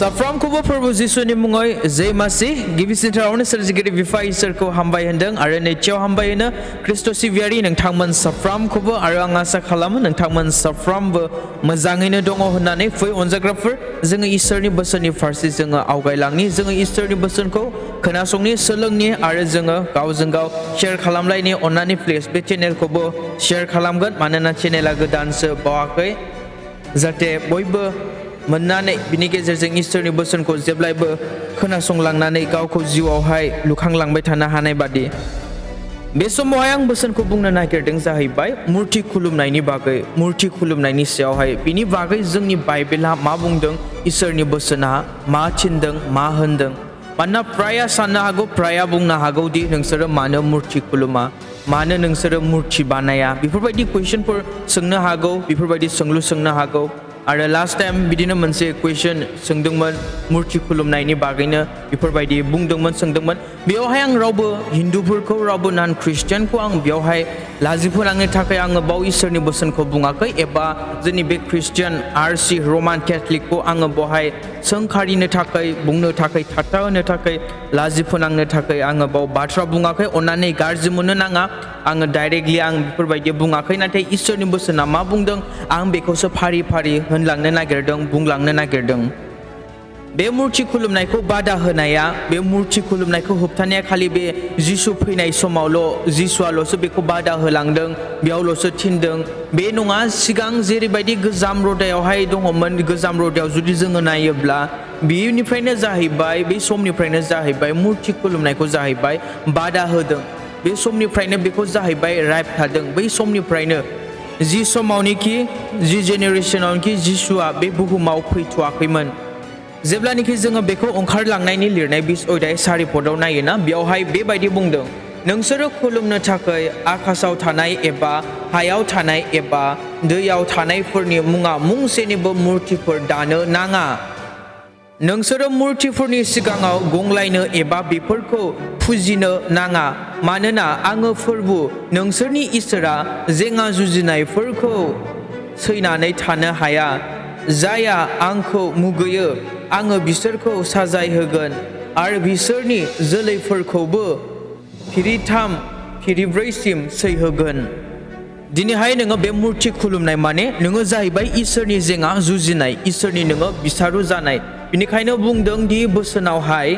Safframkoubo Prabhu Jisuni Mungoi Zai Masih Gibisin Tarawna Serjigiri Bifa Isarko Hambai Hendeng Are Nechau Hambai Hena Kristosi Viari Nang Tangman Safframkoubo Are Angasa Khalama Nang Tangman Safframbo Mazangina Dongo Honane Foi Onzagrapher Zenga Isarni Bwswnni Farsi Zenga Awgailangni Zenga Isarni Bwswnkou Khonasongni Solongni Are Zenga Gaw Share Khalamlaini Onani Place Be Channel Kobo Share Khalamgan Manana Channela Godanse Bawakai Zate Boybo Menane bini गेजेरजों इसोरनि बोसोनखौ जेब्लायबो खोनासंलांनानै गावखौ जिउआवहाय लुखांलांबाय थानो हानाय बादि बे समावहाय आं बोसोनखौ बुंनो नागिरदों जाहैबाय मुर्ति खुलुमनायनि बागै मुर्ति खुलुमनायनि सायावहाय बिनि बागै जोंनि बाइबेला मा बुंदों इसोरनि बोसोना मा थिनदों मा होनदों मानोना प्राया साननो हागौ प्राया बुंनो हागौ दि नोंसोरो मानो मुर्ति खुलुमा मानो नोंसोरो मुर्ति बानाया बेफोरबायदि कुइसनफोर सोंनो हागौ बेफोरबायदि सोंलु सोंनो हागौ आरो लास्ट टाइम बिदिनो मोनसे क्वेश्चन सोंदोंमोन मुर्ति खुलुमनायनि बागैनो बेफोरबायदि बुंदोंमोन सोंदोंमन बेयावहाय आं रावबो हिन्दुफोरखौ रावबो नन ख्रिस्टियानखौ आं बेयावहाय लाजिफोनांनो थाखाय आङो बाव इसोरनि बोसोनखौ बुङाखै एबा जोंनि बे ख्रिस्टियान आरसि रमान केथलिकखौ आङो बेवहाय सोंखारिनो थाखाय बुंनो थाखाय थाथा होनो थाखाय लाजिफोनांनो थाखाय आङो बाव बाथ्रा बुङाखै अन्नानै गाज्रि मोननो नाङा आङो डाइरेक्टलि आं बेफोरबायदि बुङाखै नाथाय इसोरनि बोसोना मा बुंदों आं बेखौसो फारि फारि होनलांनो नागिरदों बुंलांनो नागिरदों बे मुर्ति खुलुमनायखौ बादा होनाया बे मुर्ति खुलुमनायखौ होबथानाया खालि बे जिसु फैनाय समावल' जिसुआल'सो बेखौ बादा होलांदों बेयावल'सो थिनदों बे नङा सिगां जेरैबायदि गोजाम रदायावहाय दङमोन गोजाम रदायाव जुदि जोङो नायोब्ला बेनिफ्रायनो जाहैबाय बे समनिफ्रायनो जाहैबाय मुर्ति खुलुमनायखौ जाहैबाय बादा होदों बे समनिफ्रायनो बेखौ जाहैबाय रायफादों बै समनिफ्रायनो जि समावनोखि जि जेनेरेशनावनोखि जिसुआ बे बुहुमाव फैथ'वाखैमोन जेब्लानोखि जोङो बेखौ ओंखारलांनायनि लिरनाय 20 अध्याय 4 पदआव नायोना बेयावहाय बेबायदि बुंदों नोंसोरो खुलुमनो थाखाय आकाशाव थानाय एबा हायाव थानाय एबा दैयाव थानायफोरनि मुङा मुंसेनिबो मुर्तिफोर दानो नाङा नोंसोरो मुर्तिफोरनि सिगाङाव गंग्लायनो एबा बेफोरखौ फुजिनो नाङा मानोना आङो फोरबु नोंसोरनि इसोरा जेंना जुजिनायफोरखौ सैनानै थानो हाया जाया आंखौ मुगैयो आङो बिसोरखौ साजाय होगोन आरो बिसोरनि जोलैफोरखौबो फिरिथाम फिरिब्रैसिम सैहोगोन दिनैहाय नोङो बे मुर्ति खुलुमनाय माने नोङो जाहैबाय इसोरनि जेंना जुजिनाय इसोरनि नोङो बिसारु जानाय बिनिखायनो बुंदों दि बोसोनावहाय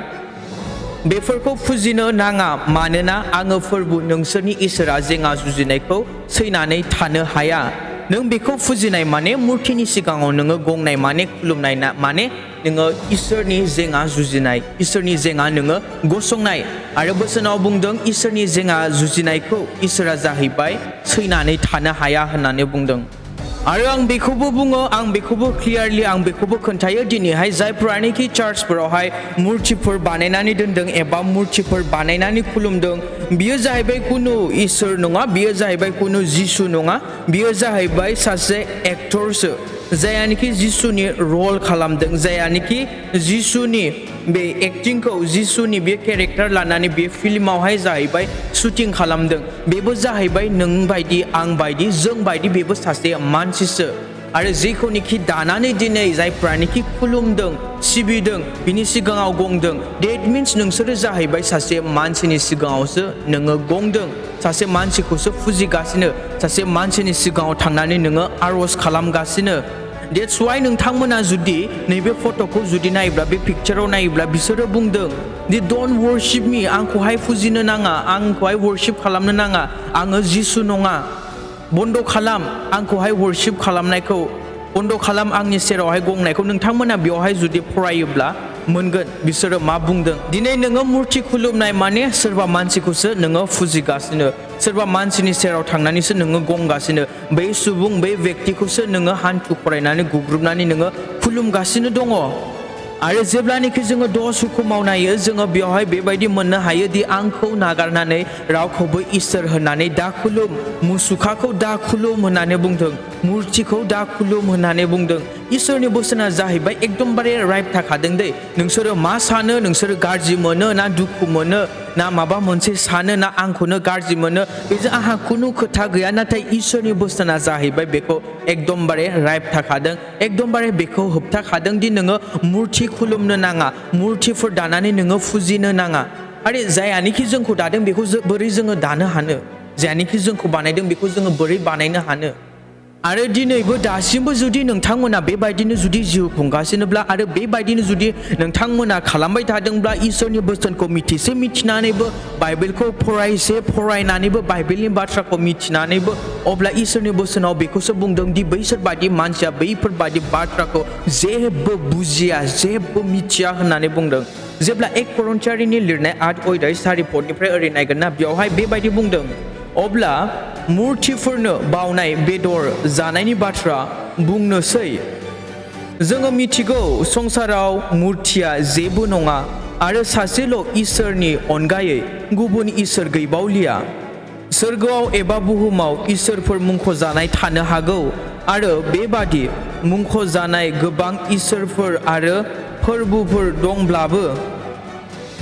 बेफोरखौ फुजिनो नाङा मानोना आङो फोरबु नोंसोरनि इसोरा जेंना जुजिनायखौ सैनानै थानो हाया नों बेखौ फुजिनाय माने मुर्तिनि सिगाङाव नोङो गंनाय माने खुलुमनाय माने नोङो इसोरनि जेंना जुजिनाय इसोरनि जेंना नोङो गसंनाय आरो बोसोनाव बुंदों इसोरनि जेंना जुजिनायखौ इसोरा जाहैबाय सैनानै थानो हाया होननानै बुंदों आरो आं बेखौबो बुङो आं बेखौबो क्लियारलि आं बेखौबो खोन्थायो दिनैहाय जायफोरानोखि चार्चफोरावहाय मुर्तिफोर बानायनानै दोनदों एबा मुर्तिफोर बानायनानै खुलुमदों बियो जाहैबाय कुनु इसोर नङा बियो जाहैबाय कुनु जिसु नङा बियो जाहैबाय सासे एक्टरसो जायानोखि जिसुनि रल खालामदों जायानोखि जिसुनि बे एक्टिंखौ जिसुनि बे केरेक्टार लानानै बे फिल्मावहाय जाहैबाय शुटिं खालामदों बेबो जाहैबाय नों बायदि आं बायदि जों बायदि बेबो सासे मानसिसो आरो जेखौनोखि दानानै दिनै जायफ्रानोखि खुलुमदों सिबिदों बिनि सिगाङाव गंदों डेट मिन्स नोंसोरो जाहैबाय सासे मानसिनि सिगाङावसो नोङो गंदों सासे मानसिखौसो फुजिगासिनो सासे मानसिनि सिगाङाव थांनानै नोङो आर'ज खालामगासिनो That's why नोंथांमोना जुदि नैबे फट'खौ जुदि नायोब्ला बे पिक्चाराव नायोब्ला बिसोरो बुंदों दि डोन्ट वर्शिप मी आंखौहाय फुजिनो नाङा आंखौहाय वर्शिप खालामनो नाङा आङो जिसु नङा बन्द खालाम आंखौहाय वर्शिप खालामनायखौ बन्द खालाम आंनि सेरावहाय गंनायखौ नोंथांमोना बेयावहाय जुदि फरायोब्ला मोनगोन बिसोरो मा बुंदों दिनै नोङो मुर्ति खुलुमनाय माने सोरबा मानसिखौसो नोङो फुजिगासिनो सोरबा मानसिनि सेराव थांनानैसो नोङो गंगासिनो बै सुबुं बै व्यक्तिखौसो नोङो हान्थु खरायनानै गुग्रुबनानै नोङो खुलुमगासिनो दङ आरो जेब्लानोखि जोङो दस हुकुम मावनायो जोङो बेवहाय बेबायदि मोननो हायो दि आंखौ नागारनानै रावखौबो इसोर होननानै दा खुलुम मुसुखाखौ दा खुलुम होननानै बुंदों murtiखौ दा खुलुम होननानै बुंदों इसोरनि बोसोना जाहैबाय एकदमबारे राइट थाखादों दे नोंसोरो मा सानो नोंसोरो गाज्रि मोनो ना दुखु मोनो ना माबा मोनसे सानो ना आंखौनो गाज्रि मोनो बेजों आंहा खुनु खोथा गैया नाथाय इसोरनि बोसोना जाहैबाय बेखौ एकदमबारे राइट थाखादों एकदमबारे बेखौ होबथाखादों दि नोङो मुर्ति खुलुमनो नाङा मुर्तिफोर दानानै नोङो फुजिनो नाङा आरो जायानिखि जोंखौ दादों बेखौ बोरै जोङो दानो हानो जायानिखि जोंखौ बानायदों बेखौ जोङो बोरै बानायनो हानो आरो दिनैबो दासिमबो जुदि नोंथांमोना बेबायदिनो जुदि जिउ खुंगासिनोब्ला आरो बेबायदिनो जुदि नोंथांमोना खालामबाय थादोंब्ला इसोरनि बोसोनखौ मिथिसे मिथिनानैबो बाइबेलखौ फरायसे फरायनानैबो बाइबेलनि बाथ्राखौ मिथिनानैबो अब्ला इसोरनि बोसोनाव बेखौसो बुंदों दि बैसोरबादि मानसिया बैफोरबादि बाथ्राखौ जेबो बुजिया जेबो मिथिया होननानै बुंदों जेब्ला 1 करन्थियारिनि लिरनाय 8 अध्याय 4 पदनिफ्राय ओरै नायगोन ना बेवहाय बेबायदि बुंदों अब्ला मुर्तिफोरनो बावनाय बेदर जानायनि बाथ्रा बुंनोसै जोङो मिथिगौ संसाराव मुर्तिया जेबो नङा आरो सासेल' इसोरनि अनगायै गुबुन इसोर गैबावलिया सोरगोआव एबा बुहुमाव इसोरफोर मुंख'जानाय थानो हागौ आरो बेबादि मुंख'जानाय गोबां इसोरफोर आरो फोरबोफोर दंब्लाबो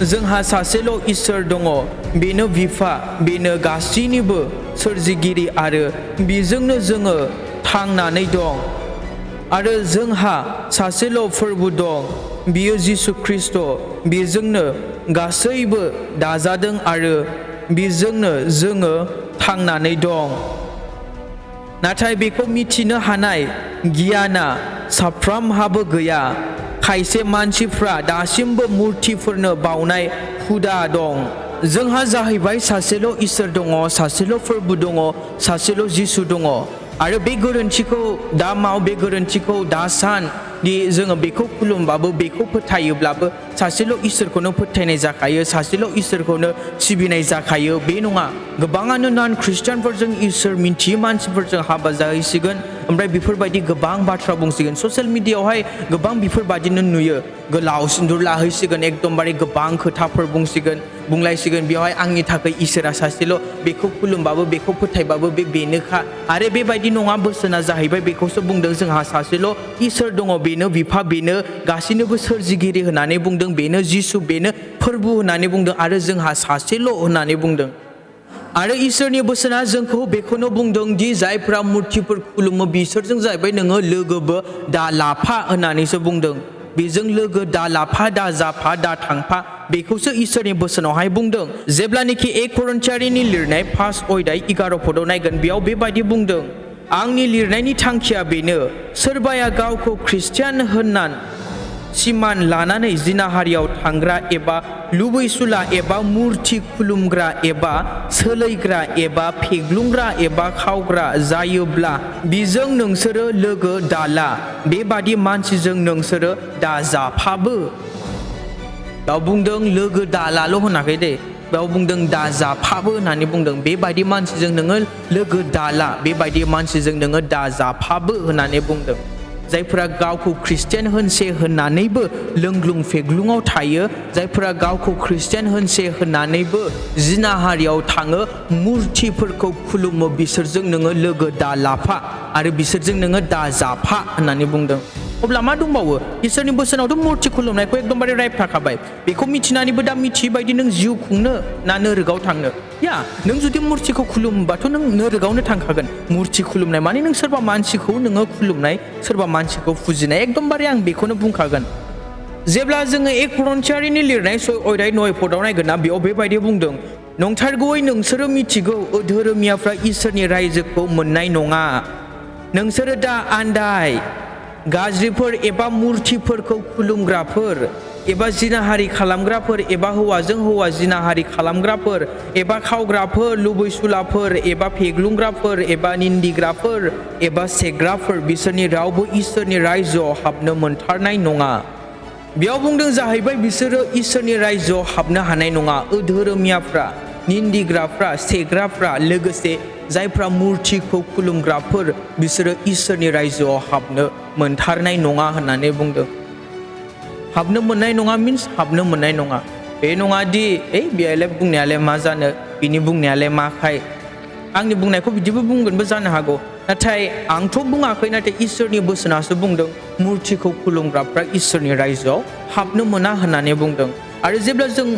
जोंहा सासेल' इसोर दङ बेनो बिफा बेनो गासैनिबो सोरजिगिरि आरो बेजोंनो जोङो थांनानै दं आरो जोंहा सासेल' फोरबो दं बियो जिसु ख्रिस्ट बेजोंनो गासैबो दाजादों आरो बेजोंनो जोङो थांनानै दं नाथाय बेखौ मिथिनो हानाय गियाना साफ्रोमहाबो गैया खायसे मानसिफ्रा दासिमबो मुर्तिफोरनो बावनाय हुदा दं जोंहा जाहैबाय सासेल' इसोर दङ सासेल' फोरबो दङ सासेल' जिसु दङ आरो बे गोरोन्थिखौ दा माव बे गोरोन्थिखौ दा सान दि जोङो बेखौ खुलुमबाबो बेखौ फोथायोब्लाबो सासेल' इसोरखौनो फोथायनाय जाखायो सासेल' इसोरखौनो सिबिनाय जाखायो बे नङा गोबाङानो नन ख्रिस्टियानफोरजों इसोर मिन्थियै मानसिफोरजों हाबा जाहैसिगोन ओमफ्राय बेफोरबायदि गोबां बाथ्रा बुंसिगोन ससियेल मिडियायावहाय गोबां बेफोरबायदिनो नुयो गोलाव सिन्दुर लाहैसिगोन एकदमबारे गोबां खोथाफोर बुंलायसिगोन बेवहाय आंनि थाखाय इसोरा सासेल' बेखौ खुलुमबाबो बेखौ फोथायबाबो बेनोखा आरो बेबायदि नङा बोसोना जाहैबाय बेखौसो बुंदों जोंहा सासेल' इसोर दङ बेनो बिफा बेनो गासैनोबो सोरजिगिरि होननानै बुंदों बेनो जिसु बेनो फोरबो होननानै बुंदों आरो जोंहा सासेल' होननानै बुंदों आरो इसोरनि बोसोना जोंखौ बेखौनो बुंदों दि जायफ्रा मुर्तिफोर खुलुमो बिसोरजों जाहैबाय नोङो लोगोबो दा लाफा होननानैसो बुंदों बेजों लोगो दा लाफा दा जाफा दा थांफा बेखौसो इसोरनि बोसोनावहाय बुंदों जेब्लानोखि 1 करन्थियारिनि लिरनाय 5 अध्याय 11 पदआव नायगोन बेयाव बेबायदि बुंदों आंनि लिरनायनि थांखिया बेनो सोरबाया गावखौ ख्रिस्टियान होननानै सिमान लानानै जिनाहारियाव थांग्रा एबा लुबैसुला एबा मुर्ति खुलुमग्रा एबा सोलैग्रा एबा फेग्लुंग्रा एबा खावग्रा जायोब्ला बिजों नोंसोरो लोगो दाला बेबादि मानसिजों नोंसोरो दाजाफाबो बेयाव बुंदों लोगो दालाल' होनाखै दे बेयाव बुंदों दाजाफाबो होननानै बुंदों बेबायदि मानसिजों नोङो लोगो दाला बेबायदि मानसिजों नोङो दाजाफाबो होननानै बुंदों जायफोरा गावखौ ख्रिस्टियान होनसे होननानैबो लोंग्लुं फेग्लुङाव थायो जायफोरा गावखौ ख्रिस्टियान होनसे होननानैबो जिनाहारियाव थाङो मुर्तिफोरखौ खुलुमो बिसोरजों नोङो लोगो दा लाफा आरो बिसोरजों नोङो दा जाफा होननानै बुंदों अब्ला मा दंबावो इसोरनि बोसोनावथ' मुर्ति खुलुमनायखौ एकदमबारे राइट थाखाबाय बेखौ मिथिनानैबो दा मिथियै बायदि नों जिउ खुंनो ना नोरगाव थांनो या नों जुदि मुर्तिखौ खुलुमबाथ' नों नोरगावनो थांखागोन मुर्ति खुलुमनाय माने नों सोरबा मानसिखौ नोङो खुलुमनाय सोरबा मानसिखौ फुजिनाय एकदमबारे आं बेखौनो बुंखागोन जेब्ला जोङो 1 करन्थियारिनि लिरनाय 6 अध्याय 9 पदआव नायगोन ना बेयाव बेबायदि बुंदों नंथारगौयै नोंसोरो मिथिगौ धोरोमियाफ्रा इसोरनि रायजोखौ मोननाय नङा नोंसोरो दा आन्दाय गाज्रिफोर एबा मुर्तिफोरखौ खुलुमग्राफोर एबा जिनाहारि खालामग्राफोर एबा हौवाजों हौवा जिनाहारि खालामग्राफोर एबा खावग्राफोर लुबैसुलाफोर एबा फेग्लुंग्राफोर एबा निन्दिग्राफोर एबा सेग्राफोर बिसोरनि रावबो इसोरनि रायजोआव हाबनो मोनथारनाय नङा बेयाव बुंदों जाहैबाय बिसोरो इसोरनि रायजोआव हाबनो हानाय नङा धोरोमियाफ्रा निन्दिग्राफ्रा सेग्राफ्रा लोगोसे जायफ्रा मुर्तिखौ खुलुमग्राफोर बिसोरो इसोरनि रायजोआव हाबनो मोनथारनाय नङा होननानै बुंदों हाबनो मोननाय नङा मिन्स हाबनो मोननाय नङा बे नङा दि बेयालाय बुंनायालाय मा जानो बिनि बुंनायालाय माखाय आंनि बुंनायखौ बिदिबो बुंगोनबो जानो हागौ नाथाय आंथ' बुङाखै नाथाय इसोरनि बोसोनासो बुंदों मुर्तिखौ खुलुमग्राफ्रा इसोरनि रायजोआव हाबनो मोना होननानै बुंदों आरो जेब्ला जों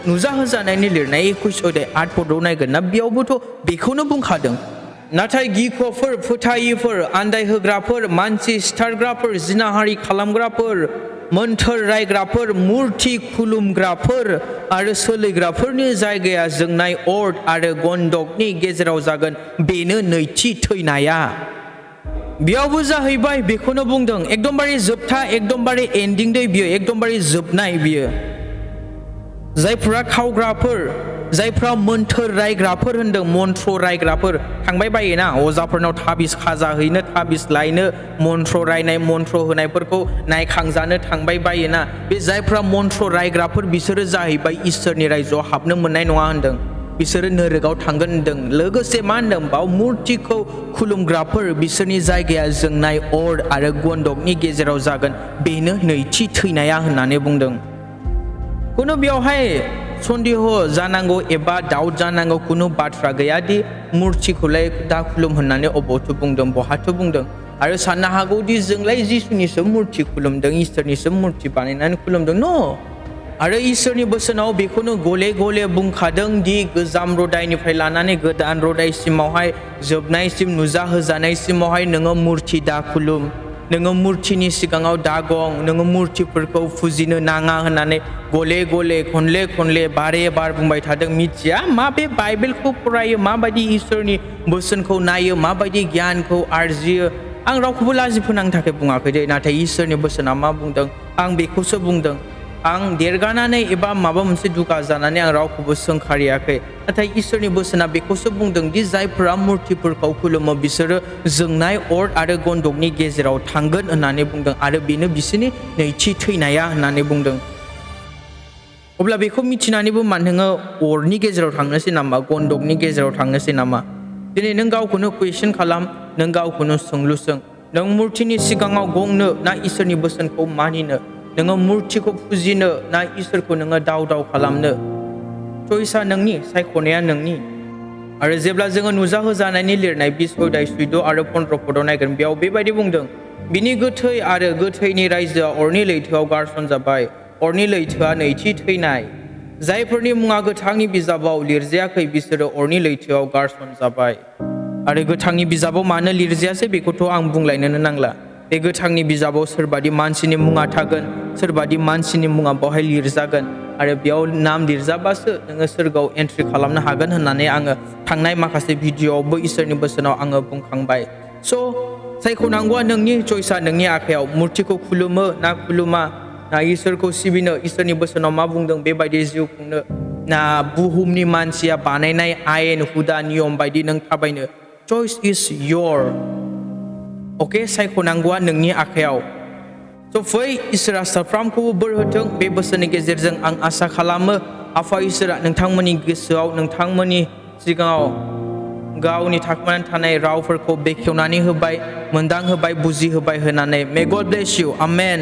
नुजाहोजानायनि लिरनाय 21 अध्याय 8 पदआव नायगोन ना बेयावबोथ' बेखौनो बुंखादों नाथाय गिख्र'फोर फोथायिफोर आन्दायहोग्राफोर मानसि सिथारग्राफोर जिनाहारि खालामग्राफोर मोन्थोर रायग्राफोर मुर्ति खुलुमग्राफोर आरो सोलिग्राफोरनि जायगाया जोंनाय अर आरो गन्धकनि गेजेराव जागोन बेनो नैथि थैनाया बेयावबो जाहैबाय बेखौनो बुंदों एकदमबारे जोबथा एकदमबारे एन्डिं दे बियो एकदमबारे जोबनाय बियो जायफ्रा खावग्राफोर जायफ्रा मोन्थोर रायग्राफोर होनदों मन्त्र रायग्राफोर थांबाय बायोना अजाफोरनाव थाबिस खाजा हैनो थाबिस लायनो मन्त्र रायनाय मन्त्र होनायफोरखौ नायखांजानो थांबाय बायोना बे जायफ्रा मन्त्र रायग्राफोर बिसोरो जाहैबाय इसोरनि रायजोआव हाबनो मोननाय नङा होनदों बिसोरो नोरगाव थांगोन होनदों लोगोसे मा होनदों बाव मुर्तिखौ खुलुमग्राफोर बिसोरनि जायगाया जोंनाय अर आरो गन्धकनि गेजेराव जागोन बेनो नैथि थैनाया होननानै बुंदों कुनु बेयावहाय सन्देह जानांगौ एबा दाउट जानांगौ कुनु बाथ्रा गैया दि मुर्तिखौलाय दा खुलुम होननानै अबावथो बुंदों बहाथो बुंदों आरो साननो हागौ दि जोंलाय जिसुनिसो मुर्ति खुलुमदों इसोरनिसो मुर्ति बानायनानै खुलुमदों न आरो इसोरनि बोसोनाव बेखौनो गले गले बुंखादों दि गोजाम रदायनिफ्राय लानानै गोदान रदायसिमावहाय जोबनायसिम नुजाहोजानायसिमावहाय नोङो मुर्ति दा खुलुम नोङो मुर्तिनि सिगाङाव दा गं नोङो मुर्तिफोरखौ फुजिनो नाङा होननानै गले गले खनले खनले बारे बार बुंबाय थादों मिथिया मा बे बाइबेलखौ फरायो माबायदि इसोरनि बोसोनखौ नायो माबायदि गियानखौ आरजियो आं रावखौबो लाजि फोनांनो थाखाय बुङाखै दे नाथाय इसोरनि बोसोना मा बुंदों आं बेखौसो बुंदों आं देरगानानै एबा माबा मोनसे दुगा जानानै आं रावखौबो सोंखारियाखै नाथाय इसोरनि बोसोना बेखौसो बुंदों दि जायफोरा मुर्तिफोरखौ खुलुमो बिसोरो जोंनाय अर आरो गन्धकनि गेजेराव थांगोन होननानै बुंदों आरो बेनो बिसोरनि नैथि थैनाया होननानै बुंदों अब्ला बेखौ मिथिनानैबो मा नोङो अरनि गेजेराव थांनोसै नामा गन्धकनि गेजेराव थांनोसै नामा दिनै नों गावखौनो कुइसन खालाम नों गावखौनो सोंलु सों नों मुर्तिनि सिगाङाव गंनो ना इसोरनि बोसोनखौ मानिनो नोङो मुर्तिखौ फुजिनो ना इसोरखौ नोङो दाव दाव खालामनो चयसा नोंनि सायख'नाया नोंनि आरो जेब्ला जोङो नुजाहोजानायनि लिरनाय 20 अध्याय 14 आरो 15 पदआव नायगोन बेयाव बेबायदि बुंदों बिनि गोथै आरो गोथैनि रायजोआ अरनि लैथोआव गारसनजाबाय अरनि लैथोआ नैथि थैनाय जायफोरनि मुङा गोथांनि बिजाबाव लिरजायाखै बिसोरो अरनि लैथोआव गारसनजाबाय आरो गोथांनि बिजाबाव मानो लिरजायासै बेखौथ' आं बुंलायनोनो नांला बे गोथांनि बिजाबाव सोरबादि मानसिनि मुङा थागोन सोरबादि मानसिनि मुङा बेवहाय लिरजागोन आरो बेयाव नाम लिरजाबासो नोङो सोरगोआव एन्ट्रि खालामनो हागोन होननानै आङो थांनाय माखासे भिडिअआवबो इसोरनि बोसोनाव आङो बुंखांबाय स' सायख'नांगौआ नोंनि चयसा नोंनि आखायाव मुर्तिखौ खुलुमो ना खुलुमा ना इसोरखौ सिबिनो इसोरनि बोसोनाव मा बुंदों बेबायदि जिउ खुंनो ना बुहुमनि मानसिया बानायनाय आयेन हुदा नियम बायदि नों थाबायनो चइस इज योर अके सायख'नांगौआ नोंनि आखायाव स' फै इसोरा साफ्रोमखौबो बोर होथों बे बोसोरनि गेजेरजों आं आसा खालामो आफा इसोरा नोंथांमोननि गोसोआव नोंथांमोननि सिगाङाव गावनि थाखोमानानै थानाय रावफोरखौ बेखेवनानै होबाय मोनदांहोबाय बुजिहोबाय होनानै मे गड ब्लेस इउ आमेन